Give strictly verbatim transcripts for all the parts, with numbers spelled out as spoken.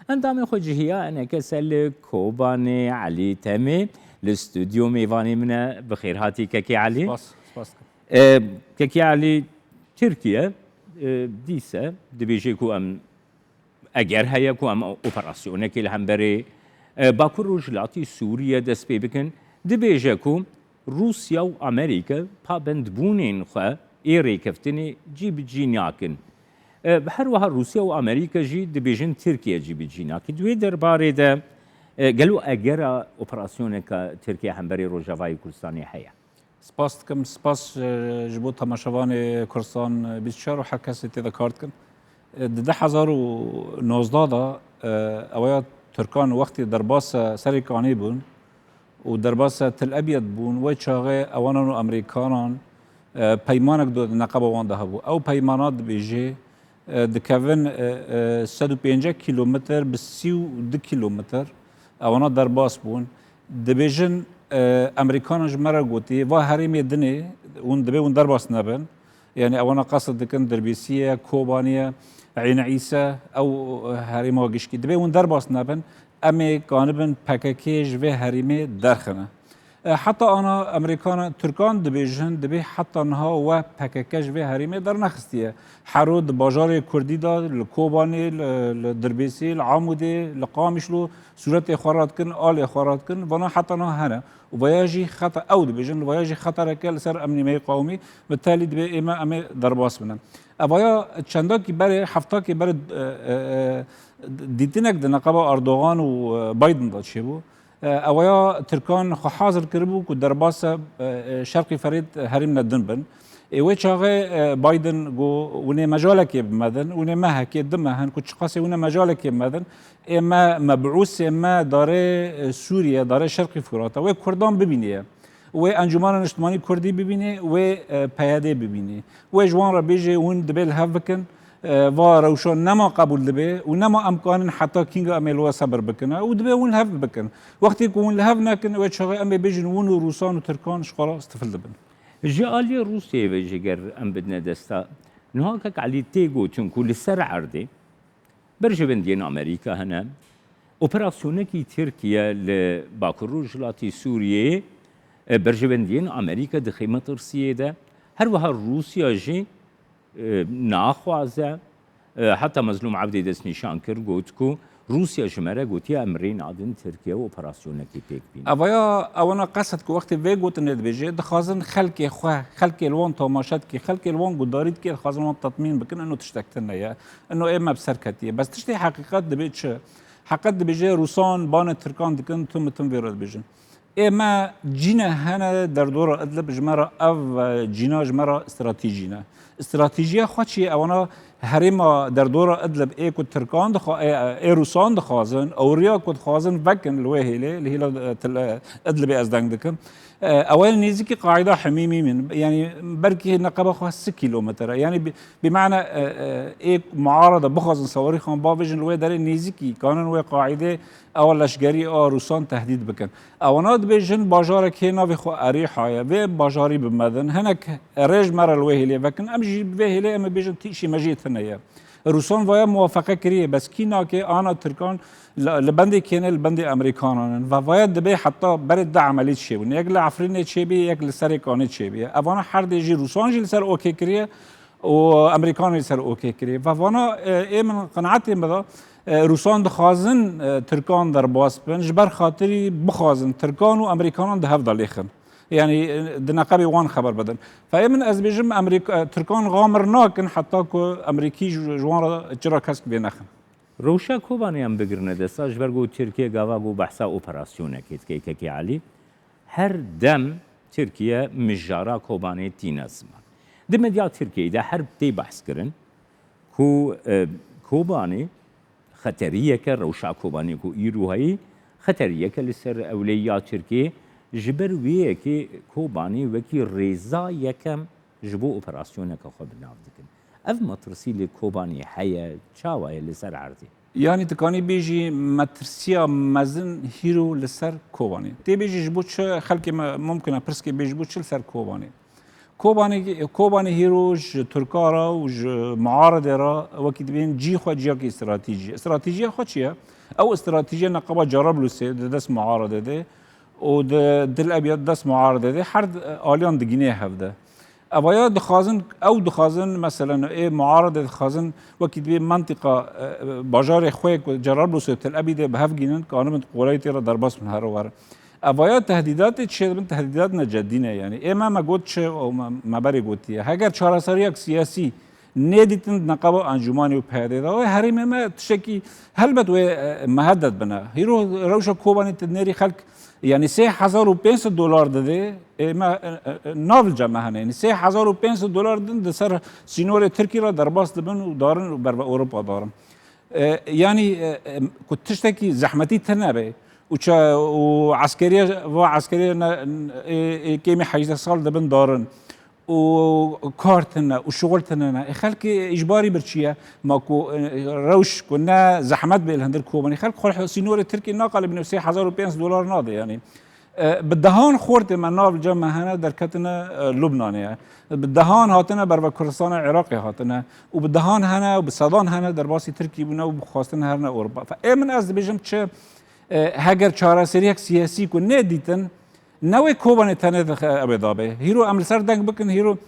Endamê xwe cihiya eneke ser li Kobanê Elî Temê li stûdyo mêvanê min e. Bi xêr hatî Kekê Elî. Spas, spas dikim. E, Kekê Elî, Tirkiye, e, dîse dibêje ku em eger heye ku em operasyonekê li hemberê, e, Bakur Rojhilatî Sûriye dest pê bikin. Dibêje ku Rûsya û Amerîka pabendbûnên xwe ê rêkeftinê cî bi cî nakin. E, her wiha Rûsya û Amerîka jî dibêjin Tirkiye cî bi cî nake. Di wê derbarê de, e, gelo egera operasyoneka Tirkiye hemberê Rojavayê Kurdistanê heye? Spas dikim, spas, e, ji bo temaşevanê Kurdistan, e, bîst û çar û her kesê tê de kar dikin. E, di du hezar û nozdeh de, e, eweya Tirkan wextê derbasa Serê Kanê bûn û derbasa Tel Ebyed bûn, wê çaxê ewanan û Amerîkanan, e, peymanek di neqeba wan de hebû. Ew peymana dibêje, e, dikevin, e, e, sed û pêncî kîlometr bi sî û du kîlometr ewana derbas bûn. Dibêjin, e, Amerîkanan ji me re gotiye, va herêmê dinê, hûn dibê hûn derbas nebin. Yani ewana qesd dikin Dirbêsî ye, Kobanî ye, Eyn Îse, ew herêma gişkî. Dibê hûn derbas nebin, em ê kanibin P K K ji vê herêmê derxine. E, heta ana Amerîkana, Tirkan dibêjin, dibê heta niha we P K K ji vê herêmê dernexistiye. Hero di bajarê Kurdî de, li Kobanê, li, li Dirbêsê, li Amûdê, li Qamişlo sûretê xwe radikin, alê xwe radikin, vana heta niha hene. Û vaya jî xeta, ew dibêjin, vaya jî xetereke li ser emnî me yê qewmî, bi telî dibê ê me em ê derbas bine. Evaya çendakî berê, heftakî berê, e, e, e, dîtinek di neqeba Erdogan û, e, Biden de çêbû. E, ewaya Tirkan xwe hazir kiribû ku derbasa, e, e, Şerqî Ferêt herêmine din bin. Ê wê çaxê, e, Biden got, hûn ê mejalekê bi me din, hûn ê mehekê, du meh in ku çiqasê hûn ê mejalekê bi me din, ê me mebûsê me darê, e, Sûriye, darê Şerqî Furata, wê Kurdan bibînê ye. Wê Encûmena Niştimanî Kurdî bibînê, wê, e, P Y D bibînê. Wê ji wan re bêjê, hûn dibê li hev bikin, e, va rewşa nema qebûl dibe û nema em kanin heta kînga em ê li we sebir bikine û dibê hûn li hev bikin. Wextê ku hûn li hev nekin, wê çaxê em ê bêjin hûn û Rûsan û Tirkan ji xwe re stifil dibin. Ji aliyê Rûsyayê ve jî ger em bidine desta, niha kek Elî tê gotin ku li ser erdê berjewendiyên Amerîka hene, operasyonekî Tirkiye li Bakur Rojhilatî Sûriyeyê, e, berjewendiyên Amerîka dixe metirsiyê de, her wiha Rûsya jî, e, naxwaze, e, heta Mezlûm Evdî destnîşan kir, got ku Rûsya ji me re gotiye em rê nadin Tirkiye operasyonekê pêk bînin. Evaya ewana qesed ku wextê vê gotinê dibêje, dixwazin xelkê xwe, xelkê li wan tamaşe dike, xelkê li wan guhdarî dike, dixwazin wan tetmîn bikin, ino tiştek tune ye. Ino ê me bi ser ketiye. Bes tiştê heqîqet dibê çi? Heqet dibêje Rûsan banê Tirkan dikin, tim bi tim vê re dibêjin. Ê me cîne hene derdora Idlib, ji me re ev, e, cîna ji me re stratejî ne. Stratejiya xwe çi ye? Ewana herêma derdora Idlib ê ku Tirkan dixwa-, ê, ê Rûsan dixwazin, ewriya ku dixwazin vekin li wê hêlê, li hêla, e, til-, e, Idlibê ez deng dikim. E, ew ê nêzîkî qaîda Hemîmî min. Yanî belkî neqeba xwe sî kîlometre. Yanî bi, bi mane, e, e, ê muarada bixwazin sewarî xan bavêjin li wê derê nêzîkî kanin wê qaîdê ewa leşgerî a Rûsan tehdîd bikin. Ewana dibêjin bajarek hê navê xwe Erîha ye. Vê bajarî bi me din. Hinek rêj me re li wê hêlê vekin. Em jî bi vê hêlê em ê bêjin tîşî me jê tune ye. Rûsan vaya muwafeqe kiriye. Bes kî nake ana Tirkan li, li bendê kêne, li bendê Amerîkanan in. Va vaya dibê heta berê du emelî çêbûn. Yek li Efrînê çêbî, yek li Serê Kanê çêbî. Evana her dê jî Rûsan jî li ser okê kiriye. û Amerîkanê li ser okê kiriye. Va vana, e, ê min qenaetê min da, e, Rûsan dixwazin, e, Tirkan derbas bin, ji ber xatirî bixwazin Tirkan û Amerîkanan di hev de lêxin. Yanî, e, di neqebê wan xeber bidin. Fa ê min ez bêjim, Amerîka, e, Tirkan xamir nakin heta ku Amerîkî ji, ji wan re çira kesk vê nexin. Rewşa Kobanê em bigirine desta, ji ber ku Tirkiye gava ku behsa operasyonekê dike, Kekê Elî, her dem Tirkiye mijara Kobanê tîne ziman. Di medya Tirkiyeyê de her tê behs kirin ku, e, Kobanê xeteriyeke, rewşa Kobanê ku îro heyî, xeteriyeke li ser ewleya Tirkiyê, ji ber wê yekê Kobanê wekî rêza yekem ji bo operasyoneke xwe bi nav dikin. Ev metirsî li Kobanê heye, çawa ye li ser erdê? Yanî dikanî bêjî metirsiya mezin hîro li ser Kobanê. Tê bêjî ji bo çi xelkê me mumkin e pirskê bê ji bo çi li ser Kobanê? Kobanê, Kobanê hîro ji Tirka re û ji muaredê re wekî dibên cî xwe ciyakî stratejî. Stratejiya xwe çi ye? Ew stratejiya neqeba Cerablusê di dest muaredê de û di Dil Ebyad dest muaredê de her aliyan digînê hev de. Evaya dixwazin, ew dixwazin, meselen ê muaredê dixwazin wekî dibê mentiqa, e, e, bajarê xwe ku Cerablusê û Til Ebîdê bi hev gînin, kanibin qoreyê tê re derbas bin here were. Evaya tehdîdatê çêdibin, tehdîdatine cedî ne, yanî. Ê me, me got çi û me, me berê gotiye. Heger çareseriyek siyasî nêdîtin di neqeba Encûmanê û P Y D'ê de, wê herêmê me tiştekî helbet wê, e, mehedet bine. Hîro rewşa Kobanê tu dinêrî xelk, yanî sê hezar û pênc sed dolar didê, ê me, e, e, e, nav li cem me hene. Yanî sê hezar û pênc sed dolar din di ser sînorê Tirkî re derbas dibin û darin û berve Ewropa darin. E, yanî, e, e, ku tiştekî zehmetî tune be û ça-, û eskeriya, va eskeriya ne, e, e, kêmî hejdeh sal dibin darin û kar tune û şixul tune ne. E, xelkê îcbarî birçî ye. Ma ku, e, rewş ku ne zehmet bê li hundir Kobanê, xelk xwe sînorê Tirkiyê naqelibîne sê hezar û pênc sed dolar nade, yanî. E, bi dehan xortê me nav li cem me hene derketine, e, Lubnanê ye. Bi dehan hatine berve Kurdistana Iraqê hatine û bi dehan hene û bi sedan hene derbasî Tirkî bûne û bi xwestin herine Ewropa. Fe ê min ez dibêjim çi, e, heger çareseriyek siyasî ku nedîtin, ne wê Kobanê tenê dixe ew ê dabe. Hîro em li ser deng bikin, hîro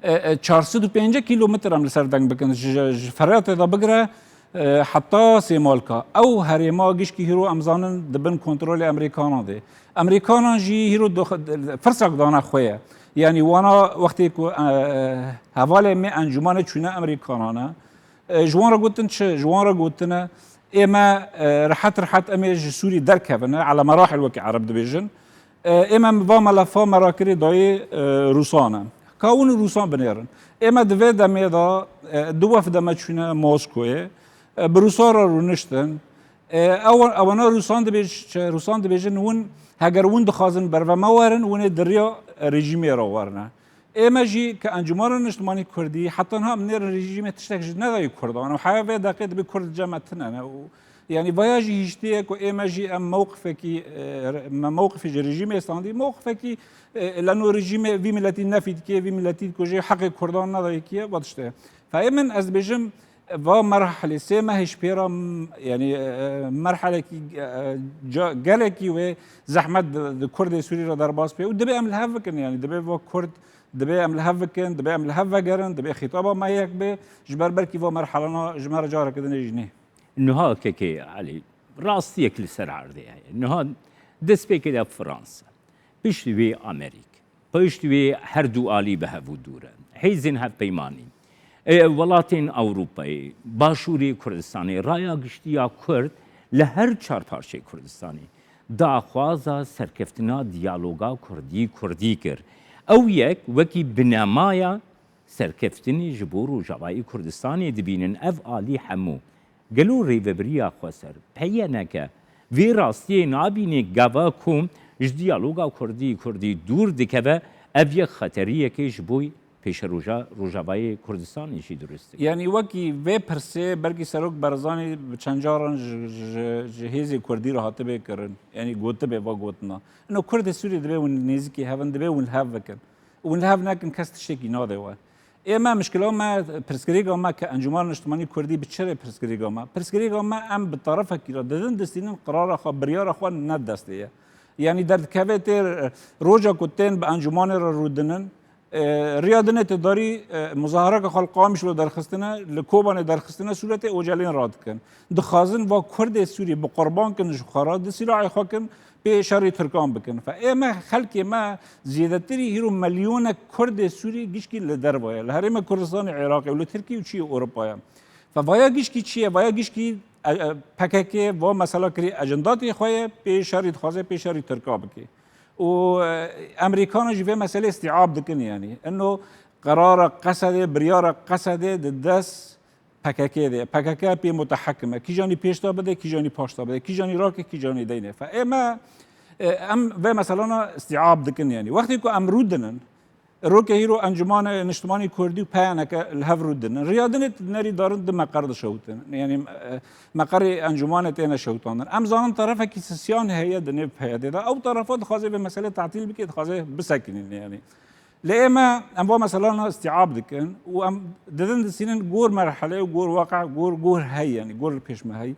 e, e, çar sed û pêncî kîlometr em li ser deng bikin. Ji, ji Feratê de bigire, e, heta Sêmalka. Ew herêma gişkî hîro em zanin di bin kontrolê Emerîkanan de. Emerîkanan jî hîro dox-, firsak dane xwe ye. Yanî wana wextê ku, e, hevalê me encûmanê çûne Emerîkanan e, E, ji wan re gotin çi? Ji wan re gotine, ê me, e, rehet rehet em ê ji Sûrî derkevin, e, ala merahil wekî Ereb dibêjin. E, ê me va melefa merakirê dayê, e, Rûsan e. Ka hûn Rûsan binêrin. Ê me di vê demê de, e, du wefde me çûne Moskoyê. E, bi Rûsan re rûniştin. E, ew, ewana Rûsan dibêj-, çi? Rûsan dibêjin hûn, heger hûn dixwazin berve me werin, hûn ê di riya, e, rejîmê re werine. Ê me jî ke Encûmana Niştimanî Kurdî, heta niha em nêrin rejîmê tiştek ji nedayî Kurdan. Û heya vê deqê dibê Kurd li cem me tune ne. Û, yanî vaya jî hiştiye ku ê me jî em mewqifekî, e, me mewqifê ji rejîmê standî, mewqifekî, e, leno rejîmê vî miletî nefî dike, vî miletî dikuje, heqê Kurdan nedayî kiye, va tişte. Fe ê min ez dibêjim, Va merhelê sê mehê ji pê re, m-, yanî, e, merhelekî, e, ca-, gelekî wê zehmet di, di Kurdê Sûrî re derbas bê û dibê em li hev bikin, yanî dibê va Kurd, dibê em li hev bikin, dibê em li hev vegerin, dibê xîtaba me yek bê, ji ber belkî va merhelana ji me re careke din jî nê. Niha kekê Elî, rastiyek li ser erdê heye. Niha destpêkê de Fransa, piştî wê Amerîk, Pişt wê her du alî bi hev û dûr in. Hêzên hevpeymanî, e, welatên Ewropayê, Başûrê Kurdistanê, raya giştî ya Kurd li her çar parçeyê Kurdistanê daxwaza serkeftina diyaloga Kurdî-Kurdî kir. Ew yek wekî binemaya serkeftinê ji bo Rojavayê Kurdistanê dibînin. Ev alî hemû Gelo rêvebiriya xweser, P Y N K, vê rastiyê nabîne gava ku ji diyaloga Kurdî-Kurdî dûr dikeve, ev yek xeteriyekê ji bo pêşeroja Rojavayê Kurdistanê jî dirust dike? Yanî wekî vê pirsê belkî Serok Barzanî bi çend caran ji, ji, ji hêzê Kurdî re hatibê kirin. Yanî gotibê va gotina. Ino Kurdê Sûrî dibê hûn nêzîkî hev in, dibê hûn li hev bikin. Hûn li hev nekin, kes tiştekî nade we. Ê me, mişkila me, pirsgirêka me ke Encûmana Niştimanî Kurdî bi çi rê pirsgirêka me? Pirsgirêka me em bi terefekî re didin distînin qirara xwe, biryara xwe ne destê ye. Yanî derdikeve tê, roja ku tên bi encûmanê re rûdinin, e, riya dinê tê darî, e, muzahareke xwe li Qamişlo derxistine, li Kobanê derxistine, sûretê Ocelên radikin. Dixwazin va Kurdê Sûrî bi qurban kin ji xwe re, di sîlahê xwe kin, pê şerî Tirkan bikin. Fe ê me, xelkê me zêdetirî hîro milyonek Kurdê Sûrî gişkî li derve ye. Li herêma Kurdistanê Iraqê û li Tirkî û çiyê Ewropa ye. Fe vaya gişkî çi ye? Vaya gişkî, e, e, P K K va mesela kirî ecendatê xwe ye, pê şerî dixwaze, pê şerî Tirka bike. Û, e, Emerîkana jî vê meselê îstîab dikin yanî. Ino qerara Qesedê, biryara Qesedê di dest P K K de. P K K pê mutehekim e. Kîjanî pêş de bide, kîjanî paş de bide, kîjanî rake, kîjanî deyne. Fe ê me, e, em vê meselana îstîab dikin yanî. Wextê ku em rûdinin, roke hîro Encûmana Niştimanî Kurdî û P Y N K li hev rûdinin. Riya dinê nerî darin du meqer dişewtin. Yanî, e, meqerê encûmanê têne şewtandin. Em zanin terefekî sisyan heye di nêv P Y D'ê de. Ew terefa dixwaze vê meselê tatîl bike, dixwaze bisekinîne yanî. Lê ême em va meselana îstîab dikin û em didin disînin gor merhele û gor waqe, gor, gor hey, yanî gor li pêş me hey.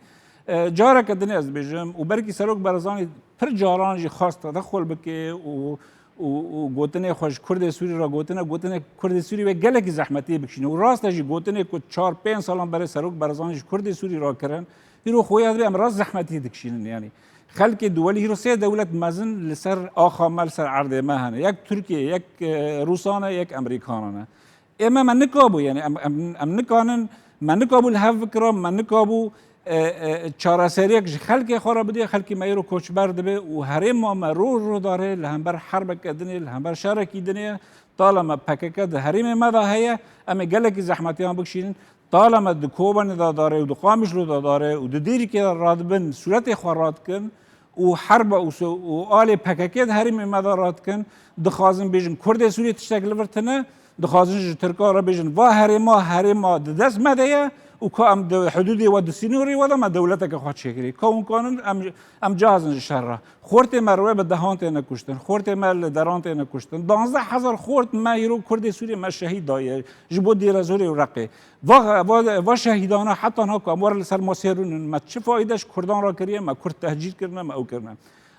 E, careke din ez dibêjim û belkî Serok Barzanî pir caran jî xwest tedexul bike û, û, û gotinê xwe ji Kurdê Sûrî re gotine, gotinê Kurdê Sûrî wê gelekî zehmetiyê bikişîne. Û rast e jî gotinê ku çar pênc salan berê Serok Barzanî ji Kurdê Sûrî re kirin, îro xwe ya dibê em rast zehmetiyê dikişînin. Yanî xelkê duwelî, îro sê dewlet mezin li ser axa me, li ser erdê me hene. Yek Tirkiye, yek, e, Rûsan e, yek Emerîkanan e. Ême me nikabû, yanî em, em, em nikanin, me nikabû li hev bikira, me nikabû, e, e, çareseriyek ji xelkê xwe re bidê, xelkê me îro koçber dibe û herêma me roj roj dare li hember herbeke dinê, li hember şerekî dinê ye. Tala me P K K di herêmê me de heye, em ê gelekî zehmetiyan bikişînin. Tala me di Kobanê de dare û di Qamişlo de dare û di Dêrikê de radibin, sûretê xwe radikin û herba û so-, û alê P K K di herêmê me de radikin, dixwazin bêjin Kurdê Sûriyê tiştek li vir tune, dixwazin ji Tirka re bêjin va herêma, herêma di dest me de ye û ka em di hudûdê we, di sînorê we de me dewleteke xwe çêkirî. Ka hûn kanin em, em cihazin ji şer re. Xortê me rûyê bi dehan têne kuştin, xortê me li deran têne kuştin. Danzdeh hezar xort me îro Kurdê Sûriyê me şehîd daye ji bo Dêrezorê û Reqê. Va, va, va şehîdana heta niha ku em werin li ser masê rûnin, me çi faîde ji Kurdan re kiriye, me Kurd tehcîr kirine, me ew kirine.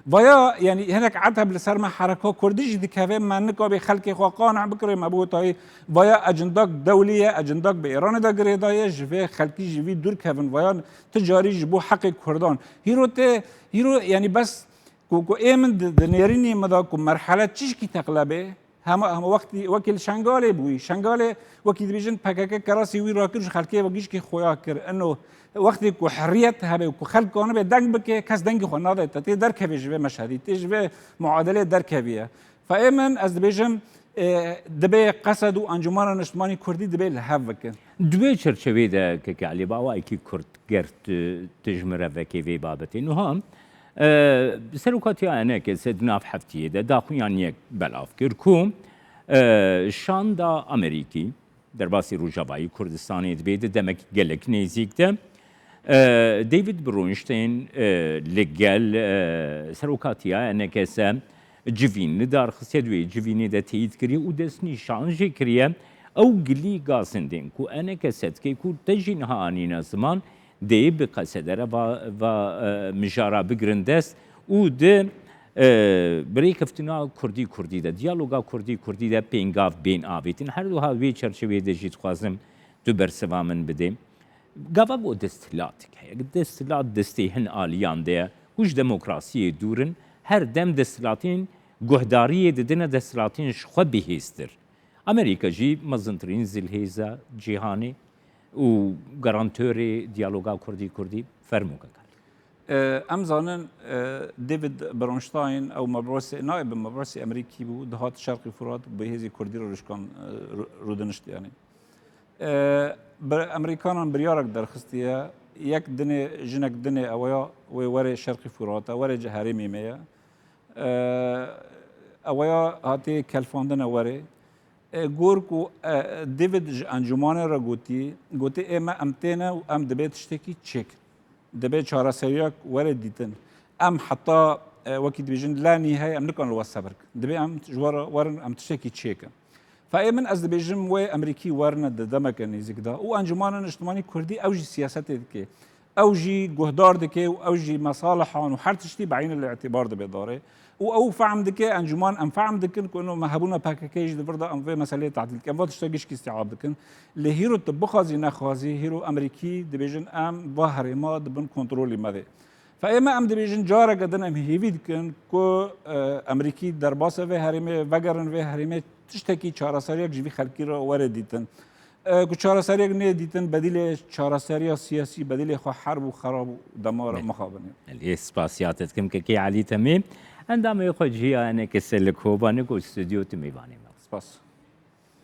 Vaya, yanî hinek eteb li ser me hereka Kurdî jî dikeve, me nikabê xelkê xwe qane bikire, me bigotayê, vaya ecindak dewlî ye, ecindak bi Îranê de girêdaye, ji vê xelkî ji vî dûr kevin, vayan ti carî ji bo heqê Kurdan. Hîro tê, hîro, yanî bes ku, ku ê min di, di nêrînê min de ku merhele çişkî teqlebê, hema, hema wextî wekî li Şengalê bûyî. Şengalê wekî dibêjin P K K kerasî wî rakir ji xelkê ve gişkî xoya kir. Ino wextê ku heriyet hebe û ku xelk kanibe deng bike, kes dengî xwe nade. Te tê derkevê ji vê meşhedî, tê ji vê muadelê derkeviye. Fe ê min, ez dibêjim, e, dibê qesed û encûmana niştimanî kurdî dibê li hev bikin. Di wê çerçevê de, Keke Elî, bi awayekî kurt, ger tu, tu ji min re vekê vê babetê. Nuha, e, Serokatiya E N K S di nav heftiyê de daxuyaniyek belav kir ku, e, şanda Amerîkî derbasî Rojavayî Kurdistanê dibê di demek gelek nêzîk de, e, David Bronstein, e, li gel, e, Serokatiya E N K S civîn li dar xistiye, di wê civînê de teyîd kiriye û destnîşan jî kiriye ew gilî gazindên ku E N K S dike ku te jî niha anîne ziman, dê bi qesedere va, va, e, mijara bigirin dest û di, e, bi rêkeftina Kurdî Kurdî de, diyaloga Kurdî Kurdî de pêngav bên avêtin. Her wiha wê çerçeveyê de jî dixwazim tu bersiva min bidê. Gava ku desthilatek heye, desthilat destê hin aliyan de ye, ku ji demokrasiyê dûr in, her dem desthilatên guhdariyê didine desthilatên ji xwe bihêztir. Amerîka jî mezintirîn zilhêza cîhanê û garantorê diyaloga Kurdî-Kurdî. Fermo Keke Elî. E, em zanin, e, David Bronstein, ew mebesê, naibê mebesê Amerîkî bû, dihat Şerqî Furat, bi hêzî Kurdî re rişkan, e, ru-, rûdinişt, yanî. E, bi Amerîkanan biryarek derxistiye, yek dinê, jinek dinê eweya wê were Şerqî Furat, were ci herêmê me ye. E, eweya hatiye kelfandine were. E, gor ku, e, David ji encûmanê re gotî, gotî, ê me em têne û em dibê tiştekî çêkin. Dibê çareseriyek were dîtin. Em heta, e, wekî dibêjin, la nîhayê em nikarin li we sebir kin. Dibê em ji we re werin, em tiştekî çêkin. Fe ê min, ez dibêjim, wê Amerîkî werine di demeke nêzîk de û Encûmana Niştimanî Kurdî ew jî siyasetê dike. Ew jî guhdar dike û ew jî mesalihan û her tiştî bi eynî li îtîbar dibe darê. Û ew fehm dike, encûman em fehm dikin ku ino me hebûna P K K jî di vir de em vê meseleyê tedîl dikin. Em va tişta gişkî îstîab dikin. Lê hîro tu bixwazî nexwazî, hîro Amerîkî dibêjin em va herêma di bin kontrolî me de. Fe ê me em dibêjin careke din em hêvî dikin ku, e, Amerîkî derbasê vê herêmê, vegerin vê herêmê, tiştekî çareseriyek ji vî xelkî re were dîtin. E, ku çareseriyek nê dîtin, bedîlê çareseriya siyasî, bedîlê xwe herb û xerab û demar Belê. mixabin e. Lê spasiya te dikim Kekê Elî Temî, endamê xwe cihê E N K S li Kobanê ku stûdyo tu mêvanê me. Spas.